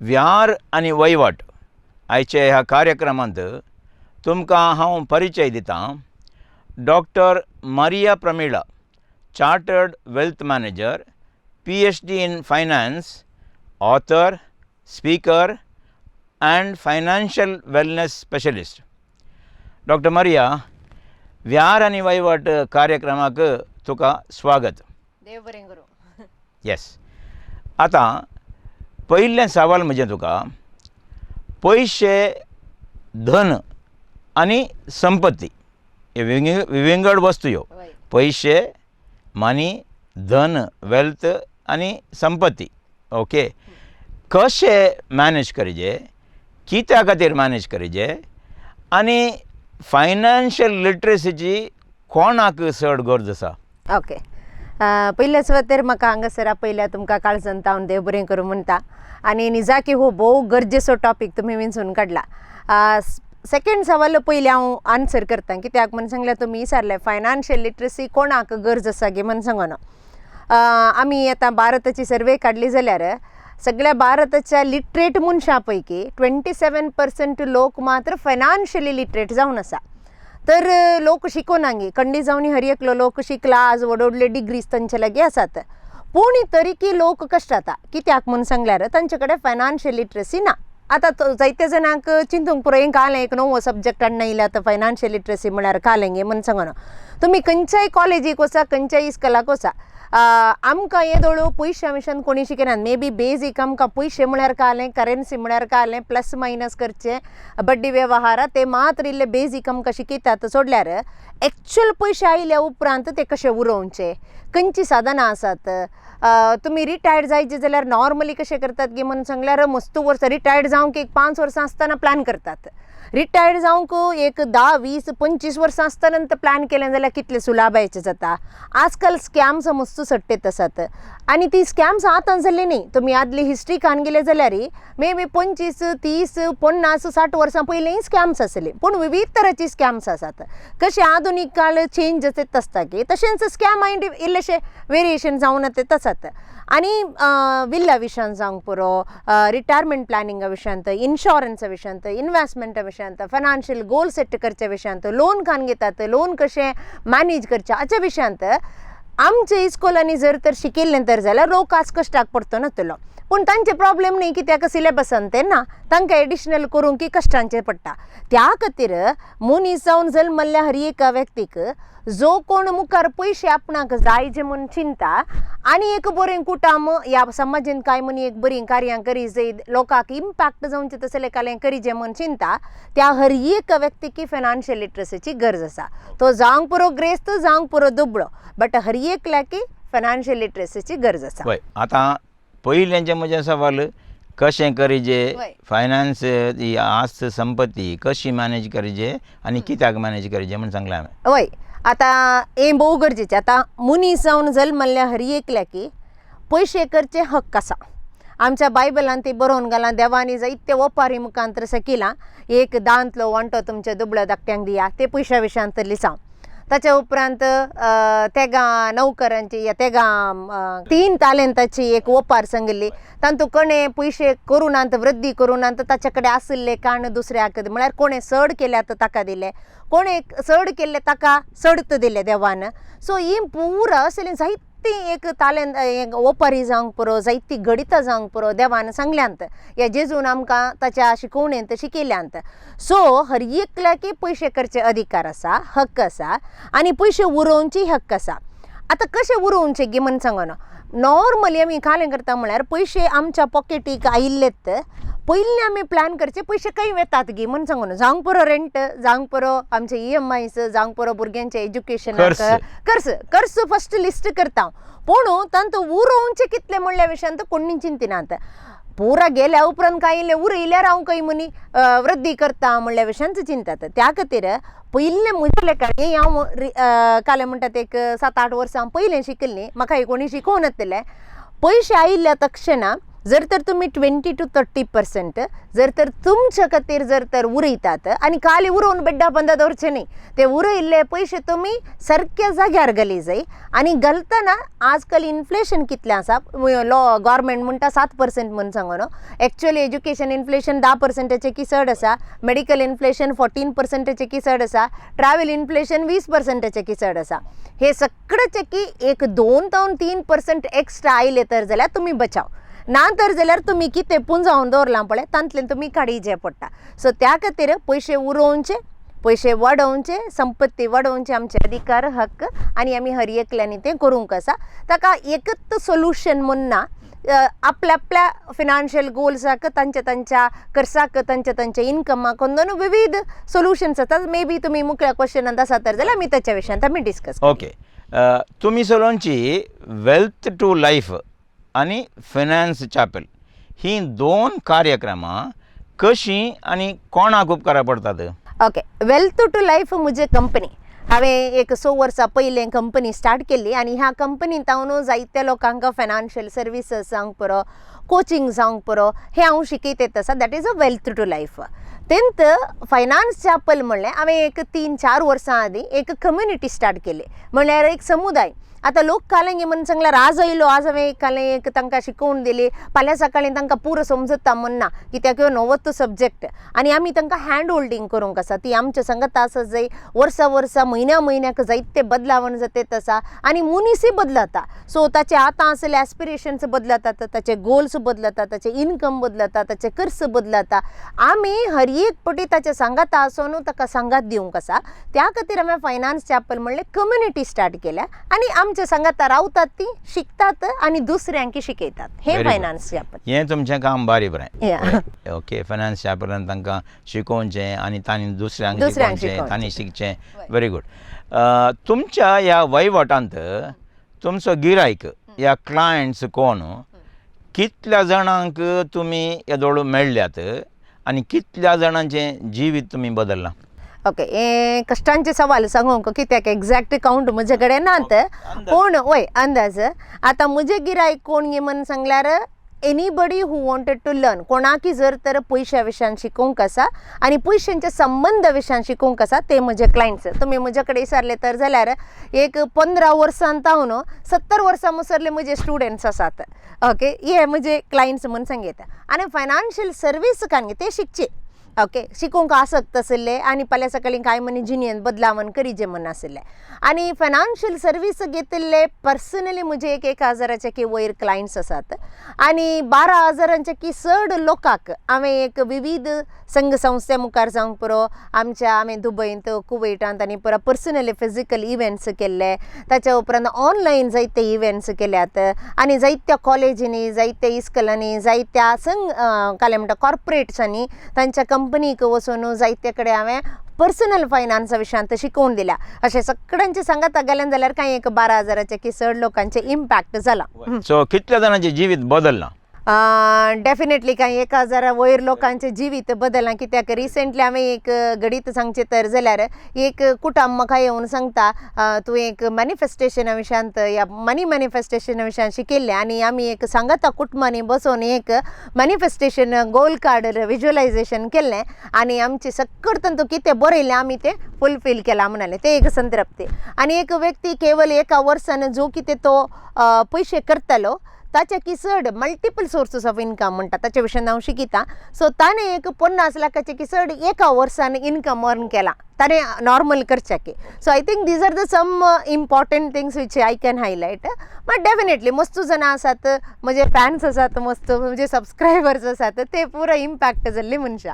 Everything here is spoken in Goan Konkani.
व्यार आनी वहिवट आयच्या ह्या कार्यक्रमांत तुमकां हांव परिचय दितां doctor Maria Pramila, chartered wealth manager, PhD in finance, author, speaker and financial wellness specialist. Doctor Maria, व्यार आनी वहिवट कार्यक्रमाक तुका स्वागत. देव बरें करूं. येस, आतां पयलें सवाल म्हजें तुका, पयशे, धन आनी संपत्ती हे विविंगड वस्तू ह्यो. पयशे, मनी, धन, वेल्थ आनी संपत्ती, ओके, कशे मॅनेज करीजे, कित्या खातीर मॅनेज करीजे आनी फायनान्शियल लिटरसीची कोणाक चड गरज आसा? ओके, पयल्या सुवातेर म्हाका हांगासर आपयल्या तुमकां काळजान तावन देव बरें करूं म्हणटा आनी निजाकी हो भोव गरजेचो टॉपीक तुमी विंचून काडला. सेकंड सवाल पयलीं हांव आन्सर करता, कित्याक म्हूण सांगल्यार तुमी विचारलें फायनान्शियल लिटरसी कोणाक गरज आसा गे म्हूण सांगून. आमी आतां भारताची सर्वे काडली जाल्यार सगळ्या भारताच्या लिटरेट मनशां पैकी 27% लोक मात्र फायनान्शियली लिटरेट जावन आसा. तर लोक शिकोनागी कंडी जावन हर एकलो लोक शिकला, आज व्हड व्हडले डिग्रीज तांचे लागीं आसात, पूण तरीकी लोक कश्टाता. कित्याक म्हूण सांगल्यार तांचे कडेन फायनान्शियल लिटरसी ना. आतां जायते जाणांक चिंतूंक पुरो, हें कालें एक नवो सब्जॅक्ट हाडून येयला आतां फायनान्शियल लिटरसी म्हळ्यार कालें गे म्हूण सांगून. तुमी खंयच्याय कॉलेजीक वचा, खंयच्याय इस्कॉलाक वचा, आमकां येदोळ पयशां विशयान कोणी शिकयनात. मे बी बेजीक आमकां पयशे म्हळ्यार कालें, करन्सी म्हळ्यार कालें, प्लस मायनस करचें, बड्डी व्यवहार ते मात्र इल्ले बेजीक आमकां शिकयतात. सोडल्यार एक्चुअल पयशे आयल्या उपरांत ते कशे उरोवचे, खंयचीं साधनां आसात, तुमी रिटायर्ड जायचे जाल्यार नॉर्मली कशें करतात गे म्हूण सांगल्यार मस्त वर्सां रिटायर्ड जावंक एक 5 वर्सां आसतना प्लॅन करतात. रिटायर्ड जावंक एक 10 20 25 वर्सां आसतना प्लॅन केलें जाल्यार कितले सुलाभायेचें जाता. आजकाल स्कॅम्स मस्त सट्टेत आसात आनी ती स्कॅम्स आतां जाल्ली न्ही. तुमी आदली हिस्ट्री कान गेले जाल्यार मे बी 25 30 50 60 वर्सां पयलींय स्कॅम्स आसली, पूण विविध तरांची स्कॅम्स आसात. कशें आधुनीक काळ चेंज जायत आसता की तशेंच स्कॅम आनी इल्लेशे वेरिएशन जावन येत आसात. आनी विल्ला विशयान जावंक पुरो, रिटायरमेंट प्लॅनिंगा विशयांत, इन्शुरन्सा विशयांत, इनवेस्टमेंटा विशयांत, फायनान्शियल गोल सेट करच्या विशयांत, लोन खान घेतात, लोन कशें मॅनेज करचें हाच्या विशयांत आमच्या इस्कोलांनी जर तर शिकिल्लें तर जाल्यार लोक आज कश्टाक पडतो नातलो. पूण तांचे प्रॉब्लेम न्ही कित्याक सिलेबसान तें ना, तांकां एडिशनल करूंक की कश्टांचें पडटा. त्या खातीर मनीस जावन जल्मल्ल्या हर एका व्यक्तीक जो कोण मुखार पयशे आपणाक जाय जे म्हूण चिंता आनी एक बरें कुटुंब ह्या समाजेन काय म्हूण एक बरीं कार्यां करी जाय, लोकांक इम्पॅक्ट जावचें तसलें कालें करी जें म्हूण चिंता, त्या हर एक व्यक्तीक फायनान्शियल लिटरसीची गरज आसा. तो जावंक पुरो ग्रेस्त, जावंक पुरो दुबळो, बट हर एकल्याकी फायनान्शियल लिटरसीची गरज आसा. पळय, आतां पयलेंचें म्हजें सवाल कशें करीजे फायनान्स, ही आस्त संपत्ती कशी मॅनेज करीजे आनी कित्याक मॅनेज करीजे म्हूण सांगलें हांवें. वय, आतां हें भोव गरजेचें. आतां मनीस जावन जल्मल्ल्या हर एकल्याकी पयशे करचे हक्क आसा. आमच्या बायबलान ती बरोवन घालां, देवांनी जायते ओपारी मुखांतर सकिलां, एक दांतलो वांटो तुमच्या दुबळ्या धाकट्यांक दिया, ते पयशा विशयांत लिसांव. ताच्या उपरांत तेगां नौकरांची या तेगां 3 तालेंताची एक ओपार सांगिल्ली, तांतू कोणें पयशे करुनात, वृद्धी करुनात, ताचे कडेन आशिल्ले काण दुसऱ्याक, म्हळ्यार कोणें चड केल्यात ताका दिले, कोणें चड केल्ले ताका चडत दिले देवान. सो ही पुरा असली जायती एक तालेंत एक ओपारी जावंक पुरो, जायती घडितां जावंक पुरो देवान सांगल्यांत, ह्या जेजून आमकां ताच्या शिकोवणेंत शिकयल्यांत. सो हर एकल्याकी पयशे करचे अधिकार आसा, हक्क आसा आनी पयशे उरोवची हक्क आसा. आतां कशें उरोवचें गे म्हूण सांगना, नॉर्मली आमी कालें करता म्हळ्यार पयशे आमच्या पॉकेटीक आयिल्लेत पयलीं आमी प्लॅन करचे पयशे खंय वेतात गे म्हूण सांगून, जावंक पुरो रेंट, जावंक पुरो आमचे EMIs, जावंक पुरो भुरग्यांचे एज्युकेशनाक खर्च, खर्च फस्ट लिस्ट करता, पूण तांतू उरोवचे कितले म्हणल्या विशयांत कोणी चिंतिनात. पुरा गेल्या उपरांत कांय इल्लें उरयल्यार हांव खंय म्हणी वृद्धी करता म्हणल्या विशयांत चिंतात. त्या खातीर पयलें म्हज्या लेखान हें हांव कालें म्हणटात एक 7-8 वर्सां पयलें शिकिल्लीं, म्हाका हे कोणी शिकोवं नासलें. पयशे आयिल्ल्या तक्षणा जर तर तुमी 20 to 30% जर तर तुमच्या खातीर जर तर उरयतात आनी खाली उरोवन बेड्डा बंद दवरचे न्ही, ते उरयल्ले पयशे तुमी सारक्या जाग्यार घाली जाय. आनी घालतना आजकाल इन्फ्लेशन कितलें आसा, लॉ गव्हर्मेंट म्हणटा 7% म्हूण सांगून, एक्चुअली एज्युकेशन इन्फ्लेशन 10 पर्संटाचे की चड आसा, मेडिकल इन्फ्लेशन 14 पर्संटाचे की चड आसा, ट्रॅवल इन्फ्लेशन 20 पर्संटाचे की चड आसा. हे सगळेचे की एक 2 जावन 3% एक्स्ट्रा आयले तर जाल्यार तुमी बचाव, ना तर जाल्यार तुमी कितें पुंजावन दवरलां पळय तांतल्यान तुमी काडीचे पडटा. सो त्या खातीर पयशे उरोवचे, पयशे वाडोवचे, संपत्ती वाडोवचे आमचे अधिकार, हक्क आनी आमी हर एकल्यांनी तें करूंक आसा. ताका एकच सोल्युशन म्हूण ना. आपल्या आपल्या फिनान्शियल गोल्साक, तांच्या तांच्या खर्चाक, तांच्या तांच्या इन्कमाक अंदून विविध सोल्युशन्स आसात. मे बी तुमी मुखल्या क्वेश्चनांत आसा तर जाल्यार आमी ताच्या विशयांत आमी डिस्कस. ओके, तुमी सलोंची वेल्थ टू लायफ आनी फिनान्स चॅपल ही दोन कार्यक्रमां कशीं आनी कोणाक उपकारा पडटात? ओके, वेल्थ टू लायफ म्हजे कंपनी. हांवें एक 6 वर्सां पयलें कंपनी स्टार्ट केल्ली आनी ह्या कंपनींत हांव न्हू जायत्या लोकांक फायनान्शियल सर्विसीस जावंक पुरो, कोचिंग जावंक पुरो, हें हांव शिकयत येत आसा. That is a Wealth to Life. तेंत finance chapel म्हणलें हांवें एक 3-4 वर्सां आदीं एक कम्युनिटी स्टार्ट केली, म्हणल्यार एक समुदाय. आतां लोक कालेंगे म्हण सांगल्यार आज येयलो, आज हांवें एक कालें एक तांकां शिकोवन दिली, फाल्यां सकाळीं तांकां पुरो समजता म्हण ना, कित्याक ह्यो नवोच सब्जेक्ट आनी आमी तांकां हँड होल्डींग करूंक आसा. ती आमच्या सांगाता आसा जाय वर्सा वर्सा, म्हयन्या म्हयन्याक जायते बदलावण जातेत आसा आनी मनीसय बदलता. सो ताचे आतां आसले एस्पिरेशन्स बदलतात, ताचे गोल्स बदलता, ताचे इनकम बदलता, ताचे खर्च बदलता. आमी हर एक पटी ताच्या सांगाता आसून ताका सांगात दिवंक आसा. त्या खातीर हांवें फायनान्स चॅपल म्हणलें कम्युनिटी स्टार्ट केल्या आनी आमच्या सांगाता रावतात, ती शिकतात आनी दुसऱ्यांकी शिकयतात. हें Very good. Finance chapel. हें तुमचें काम बारी बरें. ओके, फायनान्स चॅपलान तांकां शिकोवचें आनी तांणी दुसऱ्यांक दुसऱ्यांक शिकोवचें, शिकोवचें. तांणी शिकचें. Very good. तुमच्या ह्या वहिवटांत तुमचो गिरायक या क्लायंट्स कोण, कितल्या जाणांक तुमी येदोळ मेळ्ळ्यात आनी कितल्या जाणांचें जिवीत तुमी बदल्लां? ओके, हें कश्टांचे सवाल सांगूंक, कित्याक एग्जॅक्ट कावंट म्हजे कडेन नात, पूण वय अंदाज. आतां म्हजें गिरायक कोण गे म्हण सांगल्यार anybody who wanted to learn. कोणाकी जर तर पयश्या विशयान शिकोवंक आसा आनी पयशांच्या संबंद विशयान शिकोवंक आसा, ते म्हजे क्लायंट्स. तुमी म्हजे कडेन विचारले तर जाल्यार एक 15 वर्सां तावन 70 वर्सां मुसरले म्हजे स्टुडंट्स आसात. ओके, हे म्हजे क्लायंट्स म्हूण सांगता. आनी फायनान्शियल सर्वीस कारण ते शिकचे, ओके, शिकूंक आसक्त आशिल्ले आनी फाल्यां सकाळीं कांय मनी जिणेंत बदलावण करीजे म्हूण आशिल्ले आनी फायनान्शियल सर्वीस घेतिल्ले. पर्सनली म्हजे एक एक हजाराचे की वयर क्लायंट्स आसात आनी 12 हजारांचे की चड लोकांक हांवें एक विविध संघ संस्थे मुखार जावंक पुरो, आमच्या हांवें दुबयंत, कुवेटांत आनी पुरो पर्सनली फिजिकल इव्हेंट्स केल्ले. ताच्या उपरांत ऑनलायन जायते इव्हेंट्स केल्यात आनी जायत्या कॉलेजींनी, जायत्या इस्कलांनी, जायत्या संघ काय म्हणटा कॉर्पोरेट्सांनी, तांच्या कंपनीक वचून जायते कडेन हांवें पर्सनल फायनान्सा विशयांत शिकोवन दिल्या. अशें सगळ्यांचे सांगाता गेल्यान जाल्यार कांय एक 12 हजाराचे की चड लोकांचे इम्पॅक्ट जाला. सो कितल्या जाणांचें जिवीत बदल्लां? डेफिनेटली कांय एक हजारा वयर लोकांचें जिवीत बदललां, कित्याक रिसेंटली हांवें एक घडीत सांगचें तर जाल्यार एक कुटुंब म्हाका येवन सांगता, तुवें एक मॅनिफेस्टेशना विशयांत या मनी मॅनिफेस्टेशना विशयान शिकयल्लें आनी आमी एक सांगाता कुटुंबांनी बसोवन एक मॅनिफेस्टेशन गोल कार्ड विज्युअलायझेशन केल्लें आनी आमचें सक्कड तांतूं कितें बरयलें आमी तें फुलफील केलां म्हणालें. तें एक संतृप्ती. आनी एक व्यक्ती केवल एका वर्सान जो कितें तो पयशे करतालो ताच्या की चड, मल्टिपल सोर्सीस ऑफ इनकम म्हणटा ताच्या विशयान हांव शिकयता, सो ताणें एक 50 लाखाचे की चड एका वर्सान इनकम अर्न केला ताणें normal करच्याकी. So I think these are the some important things which I can highlight, but definitely मस्त जाणां आसात, म्हजे फॅन्स आसात मस्त, म्हजे सबस्क्रायबर्स आसात, ते पुरो इम्पॅक्ट जाल्ली मनशां.